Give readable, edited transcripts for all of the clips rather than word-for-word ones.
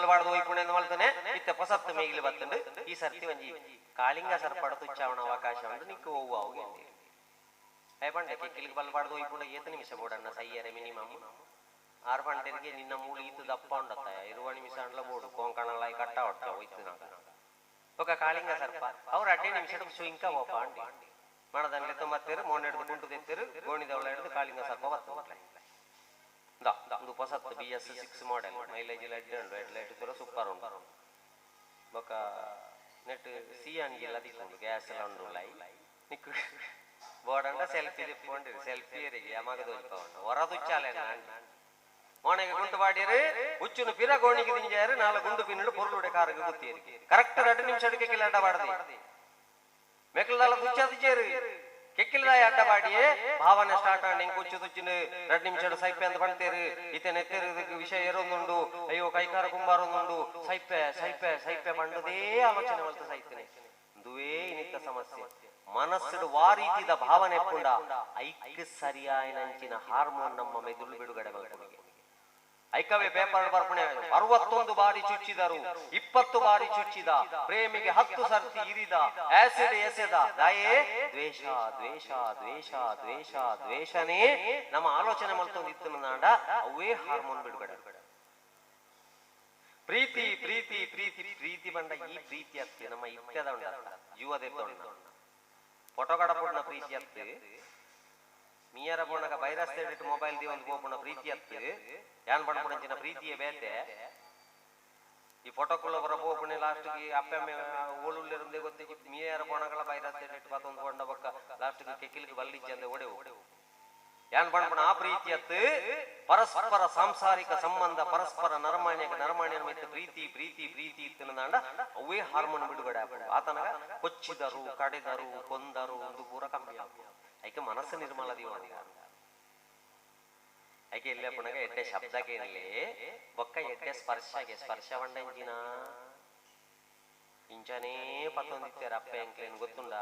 ಬಲ್ವಾಡ್ದು ಒಯ್ಪುಣೆ ಮಲ್ತನೆ ಇತ್ತೆ ಪೊಸತ್ತು ಮೇಗಿಲು ಬತ್ತುಂಡು ಈ ಸರ್ತಿ ಒಂಜಿ ಕಾಳಿಂಗ ಸರ್ಪಡ ತುಚ್ಚಾವಣ ಅವಕಾಶ ಉಂಡು ನಿಕ್ಕು ಒವ್ವು ಅವು ಪಂಡೆ ಕೆಕ್ಕಿಲಿಗೆ ಬಲ್ವಾಡ್ದು ಒಯ್ಪುಂಡ ಏತು ನಿಮಿಷ ಬೋಡಣ್ಣ ಸೈಯರೆ ಮಿನಿಮಮ್ 6 ಗಂಟೆಗೆ ನಿನ್ನ ಮೂಳು ಈತು ದಪ್ಪ ಉಂಡತ್ತ 20 ನಿಮಿಷ ಅಂಡ್ಲ ಬೋಡು ಕೊಂಕಣಲಾಯಿ ಕಟ್ಟ ಹೊಟ್ಟ ಹೋಯ್ತು ನಾಗ ఒక ಕಾಳಿಂಗ ಸರ್ಪ ಅವ್ರು ಅಡ್ಡೆ ನಿಮಿಷ ಸುಂಕ ಹೋಪ ಅಂಡಿ ಮಣದನ್ಲೆ ತೊಂಬತ್ತೇರು ಮೋನೆ ಹಿಡಿದು ಕುಂಟು ತೆತ್ತೇರು ಗೋಣಿದವಳ ಹಿಡಿದು ಕಾಳಿಂಗ ಸರ್ಪ ಬತ್ತು ಒಂದು ಹೊಸತ್ತು BS6 model mileage ಅಡ್ಡೆ ಉಂಡು ಹೆಡ್ಲೈಟ್ ಕೂಡ ಸೂಪರ್ ಉಂಟು ಬೊಕ ನೆಟ್ ಸಿ ಅನ್ಗಿಲ್ಲ ದಿಕ್ಕು ಗ್ಯಾಸ್ ಎಲ್ಲ ಉಂಡು ಲೈ ನಿಕ್ಕು ಬೋರ್ಡ್ ಸೆಲ್ಫಿ ದಿಪ್ಕೊಂಡಿರಿ ಸೆಲ್ಫಿ ಏರಿಗೆ ಯಮಗ ದೊಲ್ಪ ಉಂಡು ಹೊರ ತುಚ್ಚಾಲೆ ಮೋನೆಗೆ ಗುಂಡು ಬಾಡಿಯರು ಹುಚ್ಚುನು ಪಿರ ಗೋಣಿಗೆ ದಿಂಜಾರು ನಾಲ್ ಗುಂಡು ಪಿನ್ನುಡು ಪೊರುಳುಡೆ ಕಾರಿಗೆ ಗುತ್ತಿಯರು ಕರೆಕ್ಟ್ 2 ನಿಮಿಷ ಅಡಿಕೆ ಕಿಲ್ಲ ಅಡ್ಡ ಬಾಡದೆ ಮೆಕ್ಲದಾಲ ತುಚ್ಚಾದಿಜೇರು ಕೆಕ್ಕಿಲ್ದಾಯ ಅಡ್ಡ ಬಾಡಿಯೇ ಭಾವನೆ ಸ್ಟಾರ್ಟ್ ಆಂಡ್ ಇಂಕ ಹುಚ್ಚು ತುಚ್ಚಿನ 2 ನಿಮಿಷ ಸೈಪೆ ಅಂತ ಪಂತೇರು ಇತನೆ ಎತ್ತೇರು ವಿಷಯ ಏರೊಂದುಂಡು ಅಯ್ಯೋ ಕೈಕಾರ ಕುಂಬಾರೊಂದುಂಡು ಸೈಪೆ ಸೈಪೆ ಸೈಪೆ ಪಂಡದೇ ಆಲೋಚನೆ ಮಲ್ತ ಸೈತನೆ ದುವೇ ಇನಿತ್ತ ಸಮಸ್ಯೆ ಮನಸ್ಸುಡು ವಾರೀತಿದ ಭಾವನೆ ಪುಂಡ ಐಕ್ ಸರಿಯಾಯಿನಂಚಿನ ಹಾರ್ಮೋನ್ ನಮ್ಮ ಮೆದುಳು ಬಿಡುಗಡೆ ಮಲ್ಪುನಿಗೆ ಐಕವೇ ಪೇಪರ್ ಬರ್ಪಣೆ 61 ಬಾರಿ ಚುಚ್ಚಿದರು 20 ಬಾರಿ ಚುಚ್ಚಿದ ಪ್ರೇಮಿಗೆ 10 ಸರ್ತಿ ಇರಿದ ಆಸಿಡ್ ಎಸೆದ ದಾಯೇ ದ್ವೇಷ ದ್ವೇಷ ದ್ವೇಷ ದ್ವೇಷ ದ್ವೇಷನೇ ನಮ್ಮ ಆಲೋಚನೆ ಮಲ್ತೊಂದಿತ್ತು ನಾಂಡ ಅವೇ ಹಾರ್ಮೋನ್ ಬಿಡುಗಡೆ ಪ್ರೀತಿ ಪ್ರೀತಿ ಪ್ರೀತಿ ಪ್ರೀತಿ ಬಂದ ಈ ಪ್ರೀತಿ ಅತ್ತೆ ನಮ್ಮ ಇತ್ಯದ ಉಂಡ ಜೀವದೆತ್ತ ಉಂಡ ಫೋಟೋ ಕಡಪುಡ್ನ ಪ್ರೀತಿ ಅತ್ತೆ ಮೀಯರ ಪೋಣಗ ವೈರಸ್ ತೆಡಿಟ್ಟು ಮೊಬೈಲ್ the ಒಂದು ಪೋಪುಣ ಪ್ರೀತಿ ಅತ್ತು ಯಾನ್ ಪಣಪುಣಂಚಿನ ಪ್ರೀತಿಯ ಬೇತೆ ಈ ಫೋಟೋಕುള്ള ಬರ ಪೋಪುಣೆ ಲಾಸ್ಟ್ಗೆ ಅಪ್ಪೆ ಓಳುಳ್ಳಿರುಂದೆ ಗೊತ್ತಿಗೆ ಮೀಯರ ಪೋಣಗಳ ವೈರಸ್ ತೆಡಿಟ್ಟು ಬತ್ತೊಂದು ಪೋಂಡ ಬೊಕ್ಕ ಲಾಸ್ಟ್ಗೆ ಕೆಕ್ಕಿಲಿಗೆ ಬಲ್ಲಿಜ್ಜಿ ಅಂದೆ ಓಡೆ ಯಾನ್ ಪಣಪುಣ ಆ ಪ್ರೀತಿ ಅತ್ತು ಪರಸ್ಪರ ಸಾಂಸಾರಿಕ ಸಂಬಂಧ ಪರಸ್ಪರ ನರಮಾಣ್ಯಕ್ಕೆ ನರಮಾಣ್ಯನ ಮಿತ್ತ ಪ್ರೀತಿ ಪ್ರೀತಿ ಪ್ರೀತಿ ಇತ್ತಿನದಾಂಡ ಅವೇ ಹಾರ್ಮೋನ್ ಬಿಡುಗಡೆ ಆಪುಂಡು ಆತನಗ ಕೊಚ್ಚಿದರು ಕಡೆದರು ಕೊಂದರು ಒಂದು ಪೂರ ಕಮ್ಮಿ ಆಪುಂಡು ಐಕೆ ಮನಸ್ಸು ನಿರ್ಮಲ ದಿವಾನಿ ಐಕೆ ಇಲ್ಲ ಪುನಗ ಎಡ್ಡೆ ಶಬ್ದಕ್ಕೆ ಬೊಕ್ಕ ಎಡ್ಡೆ ಸ್ಪರ್ಶಗೆ ಸ್ಪರ್ಶ వండించిన ಇಂಚನೇ ಪತ್ತೊಂದಿತ್ತಾರೆ ಅಪ್ಪ ಎಂಕ್ಲೇನು ಗೊತ್ತುಂಡ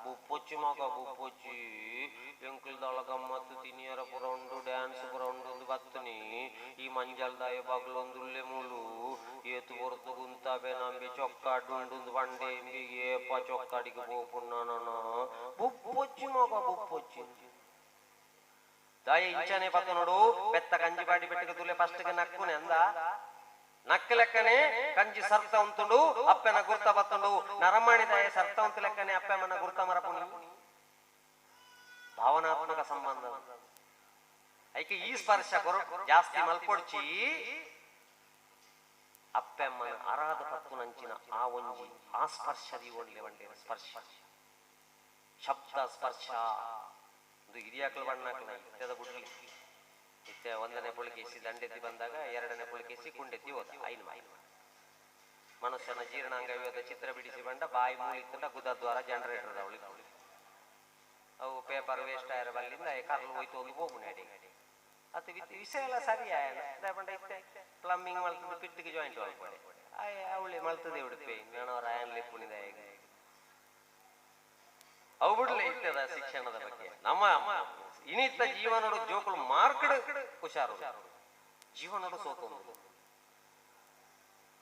ಬುಪ್ಪೊಚ್ಚಿ ಮಗ ಬುಪ್ಪೊಚ್ಚಿ ಎಂಕ್ಲದೊಳ ಗಮ್ಮತ್ತು ತಿನಿಯರ ಪುರ ಉಂಡು ಡ್ಯಾನ್ಸ್ ಪುರ ಉಂಡು ಒಂದು ಬತ್ತನಿ ಈ ಮಂಜಲ್ದಾಯ ಬಗ್ಲೊಂದುಲ್ಲೆ ಮೂಲು ಏತು ಹೊರತು ಗುಂತಾಬೆ ನಂಬಿ ಚೊಕ್ಕಾಡು ಉಂಡು ಬಂಡೆ ಎಂಬಿ ಏಪ ಚೊಕ್ಕಾಡಿಗೆ ಪೋಪುಣ್ಣ ನಾನು ಬುಪ್ಪೊಚ್ಚಿ ಮಗ ಬುಪ್ಪೊಚ್ಚಿ ದಾಯ ಇಂಚನೆ ಪತ್ತ ನೋಡು ಪೆತ್ತ ಕಂಜಿ ಬಾಡಿ ಬೆಟ್ಟಿಗೆ ತುಲೆ ಫಸ್ಟ್ಗೆ ನಕ್ಕುನೆ ಅಂದ ನಕ್ಕ ಲೆಕ್ಕನೆ ಕಂಜಿ ಸರ್ತ ಉಂಟುಂಡು ಅಪ್ಪನ ಗುರ್ತ ಬತ್ತುಂಡು ನರಮಾಣಿದಾಯ ಸರ್ತ ಉಂಟು ಲೆಕ್ಕನೆ ಅಪ್ಪಮ್ಮನ ಗುರ್ತ ಮರಪುಣಿ ಭಾವನಾತ್ಮಕ ಸಂಬಂಧ ಐಕೆ ಈ ಸ್ಪರ್ಶ ಜಾಸ್ತಿ ಮಲ್ಪೊಡ್ಚಿ ಅಪ್ಪಮ್ಮನ ಅರಾಧ ಪತ್ತುನಂಚಿನ ಆ ಒಂಜಿ ಆ ಸ್ಪರ್ಶ ದಿವೊಂಡ್ಲೆ ಒಂಡೆ ಸ್ಪರ್ಶ ಶಬ್ದ ಸ್ಪರ್ಶ ಇದು ಹಿರಿಯಾಕ್ಲು ಬಣ್ಣಾಕ್ಲ ಇತ್ಯದ ಬುಡ್ಲಿ ಇತ್ತೆ 1ನೇ ಪುಳಿಕೇಸಿ ದಂಡೆತ್ತಿ ಬಂದಾಗ 2ನೇ ಪುಳಿಕೇಸಿ ಕುಂಡೆತ್ತಿ ಹೋದ ಐನು ಮನುಷ್ಯನ ಜೀರ್ಣಾಂಗ ಯೋಧ ಚಿತ್ರ ಬಿಡಿಸಿ ಬಂಡ ಬಾಯಿ ಮೂಲಿತ್ತಂಡ ಗುದದ್ವಾರ ಜನರೇಟರ್ ಅವಳಿ ಅವು ಪೇಪರ್ ವೇಸ್ಟ್ ಆಯ್ರ ಬಲ್ಲಿಂದ ಕರ್ಲು ಹೋಯ್ತು ಒಂದು ಹೋಗುಣ ಅಡಿ ಅದು ವಿಷಯ ಎಲ್ಲ ಸರಿ ಆಯನ ಇತ್ತೆ ಪ್ಲಂಬಿಂಗ್ ಮಲ್ತದ ಪಿಟ್ಟಿಗೆ ಜಾಯಿಂಟ್ ಆಯ್ಪಡೆ ಅವಳಿ ಮಲ್ತದೆ ಉಡುಪೆ ಮೇಣವರ ಆಯನ್ ಲಿಪ್ಪುಣಿದ ಅವು ಬಿಡ್ಲೆ ಇತ್ತದ ಶಿಕ್ಷಣದ ಬಗ್ಗೆ ನಮ್ಮ ಇನಿತ್ತ ಜೀವನೋಡು ಜೋಕುಲು ಮಾರ್ಕಡ್ ಹುಷಾರು ಜೀವನೋಡು ಸೋತೊಂದು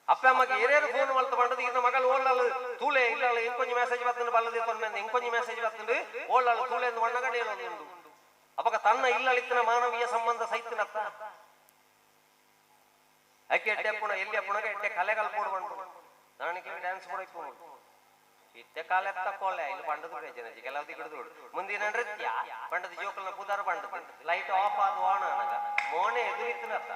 ಅಪ್ಪ ಅಮ್ಮಗೆ ಏರೇರು ಫೋನ್ ಮಲ್ತ ಬಂಡದು ಇನ್ನ ಮಗಳು ಓಳ್ಳಾಳು ತೂಲೆ ಇಲ್ಲಾಳು ಇಂಕೊಂಜಿ ಮೆಸೇಜ್ ಬತ್ತಂಡು ಬಲ್ಲದೆ ತೊಂದ್ರೆ ಇಂಕೊಂಜಿ ಮೆಸೇಜ್ ಬತ್ತಂಡು ಓಳ್ಳಾಳು ತೂಲೆ ಎಂದು ಬಣ್ಣಗಡೆ ಹೇಳೊಂದುಂಡು ಅಪಗ ತನ್ನ ಇಲ್ಲಳಿತ್ತಿನ ಮಾನವೀಯ ಸಂಬಂಧ ಸೈತಿನತ್ತ ಅಕ್ಕೆ ಎಡ್ಡೆ ಪುಣ ಎಲ್ಲಿ ಪುಣಗ ಎಡ್ಡೆ ಕಲೆಗಳು ಪೋಡು ಬಂಡು ನಾಣಿಕೆ ಡ್ಯಾನ್ಸ್ ಕೂಡ ಇಪ್ಪು ಇತ್ತೆ ಕಾಲೆತ್ತ ಕೋಲೆ ಇಲ್ಲಿ ಪಂಡದು ಬೇಜನ ಕೆಲವು ದಿಗಡು ಮುಂದಿನ ನೃತ್ಯ ಪಂಡದ ಜೋಕಲ್ನ ಪುದಾರ ಪಂಡದು ಲೈಟ್ ಆಫ್ ಆದ ವಾಣ ಅನಗ ಮೋನೆ ಎದುರಿತ್ತನತ್ತ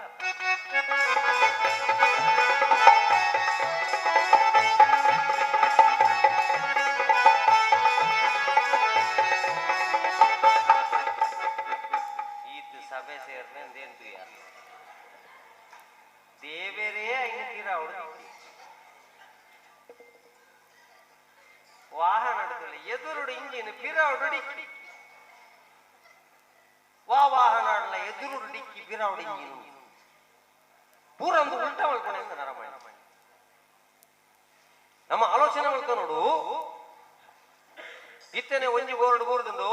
ಈತ ಸಭೆ ಸೇರ್ನೆ ಅಂದೇನು ಯಾರು ದೇವರೇ ಐನ ತೀರ ಅವಳು ವಾಹನ ಎದುರುಡು ಇಂಜಿನ್ ಪಿರೌಡು ಡಿಕ್ಕಿ ವಾ ವಾಹನ ಎದುರುಡು ಡಿಕ್ಕಿ ಪಿರೌಡು ಇಂಜಿನ್ ಪೂರ ಒಂದು ಉಲ್ಟಾ ಮಲ್ಕೊಣೆ ಅಂತ ನರಮಾಣಿ ನಮ್ಮ ಆಲೋಚನೆ ಮಲ್ಕೊ ನೋಡು ಇತ್ತನೆ ಒಂಜಿ ಬೋರ್ಡ್ ಬೋರ್ದುಂಡು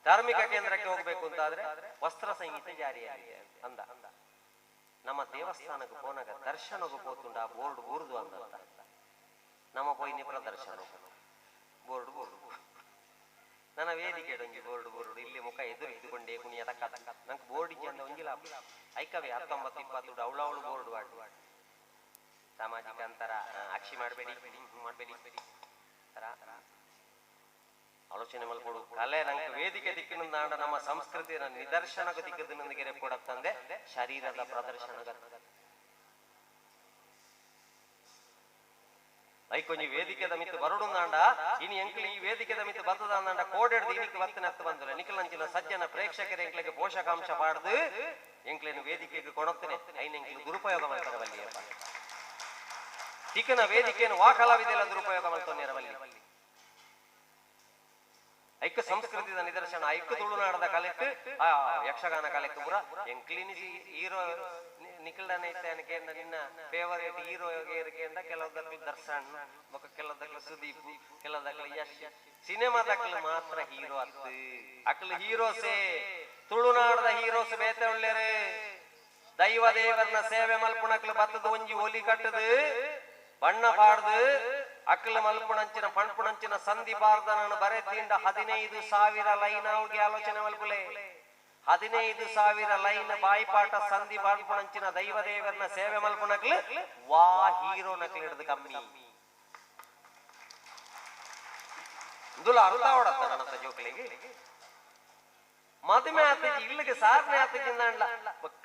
ಧಾರ್ಮಿಕ ಕೇಂದ್ರಕ್ಕೆ ಹೋಗ್ಬೇಕು ಅಂತ ಆದ್ರೆ ವಸ್ತ್ರ ಸಂಹಿತೆ ಜಾರಿಯಾಗಿದೆ ಅಂದ ನಮ್ಮ ದೇವಸ್ಥಾನಕ್ಕೆ ಪೋನಾಗ ದರ್ಶನಕ್ಕೆ ಪೋತುಂಡ ಆ ಬೋರ್ಡ್ ಬೂರ್ದು ಅಂದ ನಮ್ಮ ಪೋಯಿನಿ ಪ್ರದರ್ಶನ ಬೋರ್ಡ್ ಬೋರ್ಡ್ ನನ್ನ ವೇದಿಕೆ ಒಂಜಿ ಬೋರ್ಡ್ ಬೋರ್ಡ್ ಇಲ್ಲಿ ಮುಖ ಎದುರು ಇದ್ದುಕೊಂಡೇ ಕುಣಿಯ ತಕ್ಕ ನಂಗೆ ಬೋರ್ಡ್ ಇಜ್ಜಂದ ಒಂಜಿ ಲಾಭ ಐಕವೇ 19 20 ಅವಳವಳು ಬೋರ್ಡ್ ವಾಡು ಸಾಮಾಜಿಕ ಅಂತರ ಅಕ್ಷಿ ಮಾಡಬೇಡಿ ಮಾಡಬೇಡಿ ಆಲೋಚನೆ ಮಲ್ಕೊಡು ಕಲೆ ನಂಗೆ ವೇದಿಕೆ ದಿಕ್ಕಿನಿಂದ ನಮ್ಮ ಸಂಸ್ಕೃತಿಯ ನಿದರ್ಶನಕ್ಕೆ ದಿಕ್ಕದಿನಂದಿಗೆ ಕೊಡತ್ತಂದೆ ಶರೀರದ ಪ್ರದರ್ಶನ ಐಕೊಂಜಿ ವೇದಿಕೆದ ಮಿತ್ತು ಬರಡುಂದಾಂಡ ಇನಿ ಎಂಕ್ಲು ಈ ವೇದಿಕೆದ ಮಿತ್ತು ಬತ್ತದಾಂಡ ಕೋಡೆಡ್ದು ಇನಿಕ್ ಬತ್ತನ ಹತ್ತು ಬಂದ್ರೆ ನಿಖಲಂಚಿನ ಸಜ್ಜನ ಪ್ರೇಕ್ಷಕರ ಎಂಕ್ಲಿಗೆ ಪೋಷಕಾಂಶ ಪಾಡ್ದು ಎಂಕ್ಲೇನು ವೇದಿಕೆಗೆ ಕೊಡತ್ತೇನೆ ಐನ್ ಎಂಕ್ಲು ದುರುಪಯೋಗ ಮಾಡ್ತಾರೆ ಬಲ್ಲಿಯಪ್ಪ ತಿಕ್ಕನ ವೇದಿಕೆಯನ್ನು ವಾ ಕಲಾವಿದೆಲ್ಲ ದುರುಪಯೋಗ ಮಾಡ್ತಾನೆ ಬಲ್ಲಿ ಐಕ ಸಂಸ್ಕೃತಿದ ನಿದರ್ಶನ ಐಕ ತುಳುನಾಡದ ಕಲೆಕ್ ಆ ಯಕ್ಷಗಾನ ಕಲೆಕ್ ಪುರ ಎಂಕ್ಲಿನಿ ಹೀರೋ ನಿಖಲ್ಡನೆ ಇತ್ತೇನ ನಿನ್ನ ಫೇವರೇಟ್ ಹೀರೋ ಕೇಂದ್ರ ಕೆಲವದಕ್ಲು ದರ್ಶನ್ ಬೊಕ ಕೆಲವದಕ್ಲು ಸುದೀಪ್ ಕೆಲವದಕ್ಲು ಯಶ್ ಸಿನಿಮಾದಕ್ಲು ಮಾತ್ರ ಹೀರೋ ಅತ್ತು ಅಕ್ಲು ಹೀರೋಸೇ ತುಳುನಾಡದ ಹೀರೋಸ್ ಬೇತೆ ಒಳ್ಳೆರು ದೈವ ದೇವರನ್ನ ಸೇವೆ ಮಲ್ಪುಣಕ್ಲು ಬತ್ತದ ಒಂಜಿ ಒಲಿ ಕಟ್ಟದು ಬಣ್ಣ ಪಾಡ್ದು ಅಕ್ಲ ಮಲ್ಪುಣಂಚಿನ ಪಣ್ಪುಣಂಚಿನ ಸಂಧಿ ಪಾರ್ದನನ್ನು ಬರೆದಿಂದ 15,000 ಲೈನ್ ಅವ್ಗೆ ಆಲೋಚನೆ ಮಲ್ಪುಲೆ 15,000 ಲೈನ್ ಬಾಯಿಪಾಠ ಸಂಧಿ ಪಾಲ್ಪುಣಂಚಿನ ದೈವ ದೇವರನ್ನ ಸೇವೆ ಮಲ್ಪುಣಕ್ಲು ವಾ ಹೀರೋ ನಕ್ಲು ಹಿಡಿದು ಕಮ್ಮಿ ಇಂದುಲ ಅರ್ಥ ಅವಡತ್ತ ನನ್ನ ಜೋಕ್ಲಿಗೆ ಮದುವೆ ಆತಜಿ ಇಲ್ಲಿಗೆ ಸಾಧನೆ ಆತಜಿಂದ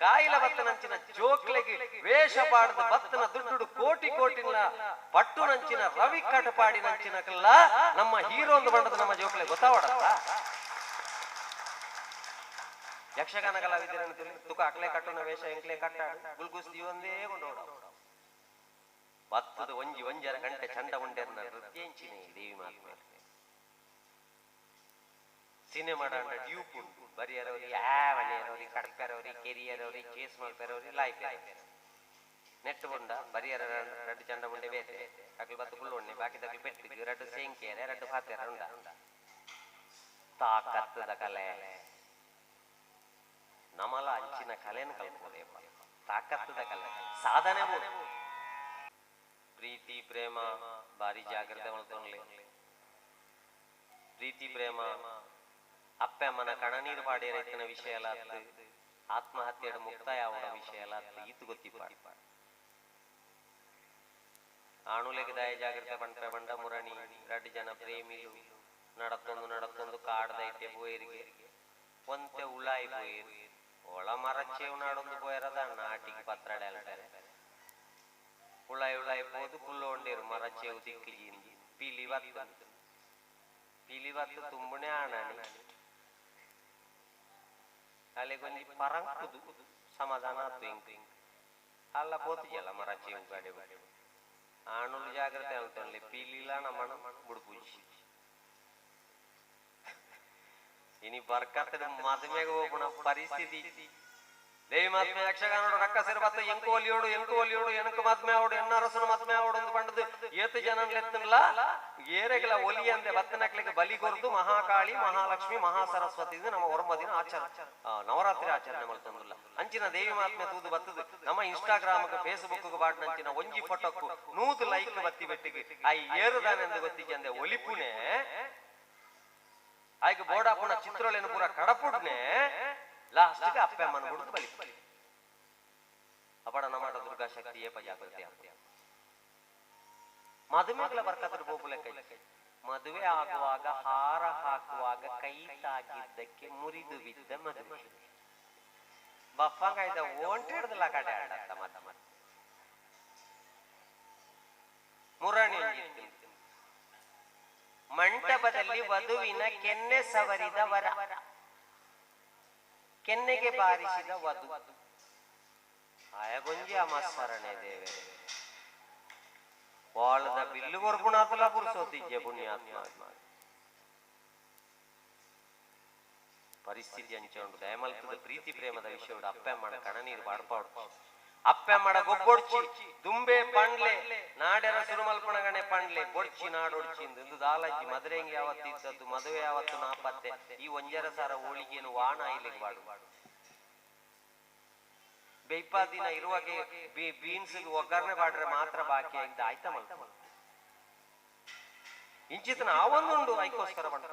ಕಾಯಿಲ ಬತ್ತನಂಚಿನ ಜೋಕ್ಲೆಗೆ ವೇಷ ಪಾಡದ ಬತ್ತನ ದುಡ್ಡು ಕೋಟಿ ಕೋಟಿನ ಪಟ್ಟು ನಂಚಿನ ರವಿ ಕಟಪಾಡಿ ನಂಚಿನಕಲ್ಲ ನಮ್ಮ ಹೀರೋ ಒಂದು ಬಂಡದ ನಮ್ಮ ಜೋಕ್ಲೆ ಗೊತ್ತಾವಡತ್ತ ಯಕ್ಷಗಾನ ಕಲಾವಿದರನ್ನು ತುಕ ಅಕ್ಲೆ ಕಟ್ಟುನ ವೇಷ ಎಂಕ್ಲೆ ಕಟ್ಟಾಡು ಗುಲ್ಗುಸ್ ಒಂದೇ ಕೊಂಡೋಡ ಬತ್ತದ ಒಂಜಿ ಒಂಜರ ಗಂಟೆ ಚಂಡ ಉಂಡೆರ್ನ ನೃತ್ಯಂಚಿನಿ ದೇವಿ ಮಾತ್ಮೆ ಸಿನಿಮಾ ಡ್ಯೂಪ್ ಉಂಟು ಬರಿಯರವ್ರಿ ಯಾವನೆಯರವ್ರಿ ಕಡ್ಪೆರವ್ರಿ ಕೆರಿಯರವ್ರಿ ಚೇಸ್ ಮಲ್ಪೆರವ್ರಿ ಲಾಯ್ಪೆ ನೆಟ್ ಉಂಡ ಬರಿಯರ ರಡ್ಡು ಚಂಡ ಉಂಡೆ ಬೇತೆ ಅಕ್ಲು ಬತ್ತು ಕುಳ್ಳು ಬಾಕಿ ದಕ್ಲು ಪೆಟ್ಟಿಗೆ ರಡ್ಡು ಸೇಂಕೇರೆ ರಡ್ಡು ಫಾತೆರ ಉಂಡ ತಾಕತ್ತದ ಕಲೆ ನಮಲ ಅಂಚಿನ ಕಲೆನ ಕಲ್ಪೋದೇಪ್ಪ ತಾಕತ್ತದ ಕಲೆ ಸಾಧನೆ ಬೋದು ಪ್ರೀತಿ ಪ್ರೇಮ ಭಾರಿ ಜಾಗ್ರತೆ ಮಲ್ತೊನ್ಲೆ ಪ್ರೀತಿ ಪ್ರೇಮ ಅಪ್ಪೆ ಅಮ್ಮನ ಕಣನೀರು ಪಾಡಿ ರೈತನ ವಿಷಯ ಎಲ್ಲ ಆತ್ಮಹತ್ಯೆ ಮುಕ್ತಾಯ ಅವರ ವಿಷಯ ಎಲ್ಲ ಈತು ಗೊತ್ತಿಪ್ಪ ಆಣುಲೆಗೆ ದಯ ಜಾಗ್ರತೆ ಪಂಟ್ರೆ ಬಂಡ ಮುರಣಿ ರಡ್ಡು ಜನ ಪ್ರೇಮಿಲು ನಡತ್ತೊಂದು ನಡತ್ತೊಂದು ಕಾಡ್ದೈತೆ ಬೋಯರಿಗೆ ಒಂತೆ ಉಳಾಯಿ ಬೋಯರು ಒಳ ಮರಚೇವು ನಾಡೊಂದು ಬೋಯರದ ನಾಟಿಗೆ ಪತ್ರಡೆ ಅಲ್ತಾರೆ ಉಳಾಯಿ ಉಳಾಯಿ ಪೋದು ಕುಲ್ಲೋಂಡೇರು ಮರಚೇವು ದಿಕ್ಕಿಜಿ ಪಿಲಿ ಬತ್ತು ಪಿಲಿ ಬತ್ತು ತುಂಬುಣೆ ಆಣಾಣಿ ಅಲ್ಲಿಗೊಂಜಿ ಪರಂಕುದು ಸಮಾಧಾನ ಆತು ಇಂಕ್ ಅಲ್ಲ ಪೋತಿಜಲ್ಲ ಮರಚೇವು ಗಾಡಿ ಆಣುಲು ಜಾಗ್ರತೆ ಅಲ್ತೊಂಡ್ಲಿ ಪಿಲಿಲ ನಮ್ಮಣ ಬುಡ್ಪೂಜಿ ಇನಿ ಬರ್ಕತ್ತದ ಮದುವೆಗೆ ಹೋಗುಣ ಪರಿಸ್ಥಿತಿ ದೇವಿ ಮಾತ್ಮೆ ಯಕ್ಷಗಾನೋಡು ರಕ್ಕಸರು ಬತ್ತ ಎಂಕು ಒಲಿಯೋಡು ಎಂಕು ಒಲಿಯೋಡು ಎನಕ ಮಾತ್ಮೆ ಅವಡು ಎನ್ನರಸನ ಮಾತ್ಮೆ ಅವಡು ಒಂದು ಪಂಡದು ಏತು ಜನ ಲೆತ್ತನ್ಲ ಏರೆಗಳ ಒಲಿ ಅಂದೆ ಬತ್ತನಕ್ಲಿಗೆ ಬಲಿ ಕೊರ್ದು ಮಹಾಕಾಳಿ ಮಹಾಲಕ್ಷ್ಮಿ ಮಹಾಸರಸ್ವತಿ ಇದು ನಮ್ಮ ಒರಂಬದಿನ ಆಚರಣೆ ನವರಾತ್ರಿ ಆಚರಣೆ ಮಲ್ತೊಂದುಲ್ಲ ಅಂಚಿನ ದೇವಿ ಮಾತ್ಮೆ ತೂದು ಬತ್ತದು ನಮ್ಮ ಇನ್ಸ್ಟಾಗ್ರಾಮ್ ಫೇಸ್ಬುಕ್ ಬಾಡ್ನಂಚಿನ ಒಂಜಿ ಫೋಟೋಕ್ಕು 100 ಲೈಕ್ ಬತ್ತಿ ಬೆಟ್ಟಿಗೆ ಆ ಏರುದಾನೆಂದು ಗೊತ್ತಿಗೆ ಒಲಿಪುನೆ ಆಯ್ಕೆ ಬೋಡಾಪುಣ ಚಿತ್ರಲೇನು ಪೂರ ಕಡಪುಡ್ನೆ ಲಾಸ್ಟ್ಗೆ ಅಪ್ಪೆ ಅಮ್ಮನ ಬಿಡುದು ಬಲಿ ಅಪಡ ನಮ್ಮ ದುರ್ಗಾ ಶಕ್ತಿ ಏಪ ಜಾಗೃತಿ ಮದುವೆಗಳ ಬರ್ಕತ್ರ ಗೋಪುಲೆ ಕೈ ಮದುವೆ ಆಗುವಾಗ ಹಾರ ಹಾಕುವಾಗ ಕೈ ತಾಗಿದ್ದಕ್ಕೆ ಮುರಿದು ಬಿದ್ದ ಮದುವೆ ಬಪ್ಪಂಗಾಯ್ದ ಓಂಟ್ ಹಿಡ್ದಲ್ಲ ಕಡೆ ಆಡತ್ತ ಮತ್ತ ಮತ್ತೆ ಮುರಣಿ ಮಂಟಪದಲ್ಲಿ ವಧುವಿನ ಕೆನ್ನೆ ಸವರಿದ ವರ, ಕೆನ್ನೆಗೆ ಬಾರಿಸಿದ ವಧು. ಆಯಗೊಂಜಿ ಅಮಸ್ಮರಣೆ ದೇವೆ ಬಾಳದ ಬಿಲ್ಲು ಕೊರ್ಪುಣಾತಲ ಪುರುಸೋತಿಜ್ಜೆ ಪುಣ್ಯಾತ್ಮ. ಪರಿಸ್ಥಿತಿ ಅಂಚುಂಡು ದಯಮಲ್ತದ ಪ್ರೀತಿ ಪ್ರೇಮದ ವಿಷಯ ಅಪ್ಪೆ ಅಮ್ಮನ ಕಣನೀರು ಬಾಡ್ಪಾಡು ಅಪ್ಪೆ ಅಮ್ಮಡ ಗೊಬ್ಬೊಡ್ಚಿ ದುಂಬೆ ಪಂಡ್ಲೆ ನಾಡೆರ ಸುರುಮಲ್ಪಣಗಣೆ ಪಂಡ್ಲೆ ಬೊಡ್ಚಿ ನಾಡೊಡ್ಚಿ ಇಂದು ದಾಲಜ್ಜಿ ಮದುರೆಂಗೆ ಯಾವತ್ತು ಇದ್ದದ್ದು ಮದುವೆ ಯಾವತ್ತು ನಾಪತ್ತೆ ಈ ಒಂಜರ ಸಾರ ಹೋಳಿಗೆಯನ್ನು ವಾಣ ಇಲ್ಲಿಗೆ ಬಾಡು. ಬೆಯ್ಪಾದಿನ ಇರುವಗೆ ಬೀನ್ಸ್ ಒಗ್ಗರಣೆ ಪಾಡ್ರೆ ಮಾತ್ರ ಬಾಕಿ ಆಯ್ತು ಆಯ್ತಾ ಮಲ್ಪ. ಇಂಚಿತನ ಆವೊಂದುಂಡು ಐಕೋಸ್ಕರ ಪಂಡ.